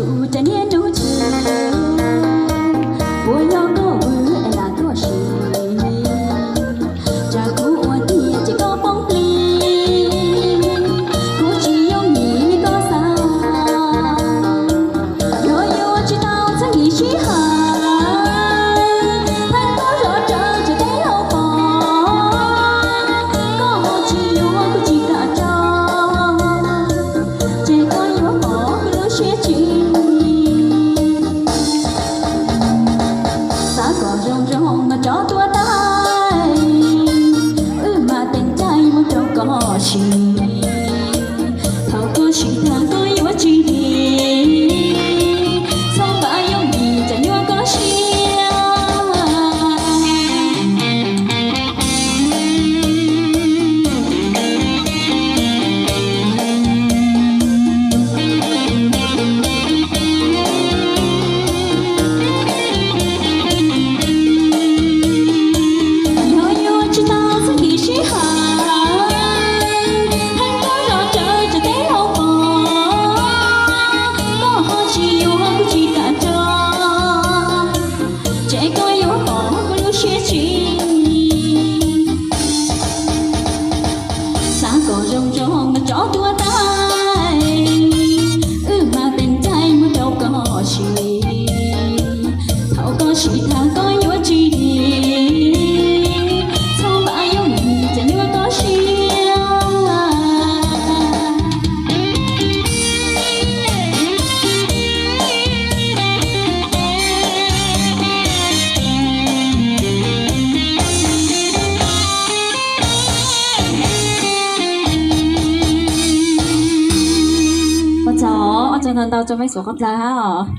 Kuv tsa niaj nruj tswv, puas yog koj vwm es lam tuaj sim? Tsam kuv ua tiag ces koj poob plig, kuv tsis yooj yim li koj xav. Yog yuav tsis tau txheeb yim sib hawm, pheej koj zov rawv tsev teb laug pom, koj ho tsis yuav kuv tsis kam rau. Ces koj yuav pom kuv lub siab tsis, xav kom zoo zoo mas tso tuag tag, wb mas teem caij mus rau koj sim. Thaum koj sim tag koj yuav tsis dim, txhob npaj yooj yim tsam nyuaj koj siab. Yog yuav tsis tau txheeb yim sib hawm, pheej koj zov rawv tsev teb laug pom, koj ho tsis yuav kuv tsis kam rau. Ces koj yuav pom kuv lub siab tsis, xav kom zoo zoo mas tso tuag tag, wb mas teem caij mus rau koj sim. Thaum koj sim tag koj yuav tsis dim, txhob npaj yooj yim tsam nyuaj koj siab. Ua tsaug, ua tsaug ntau ntau rau meb suav qoob dlawg hab os.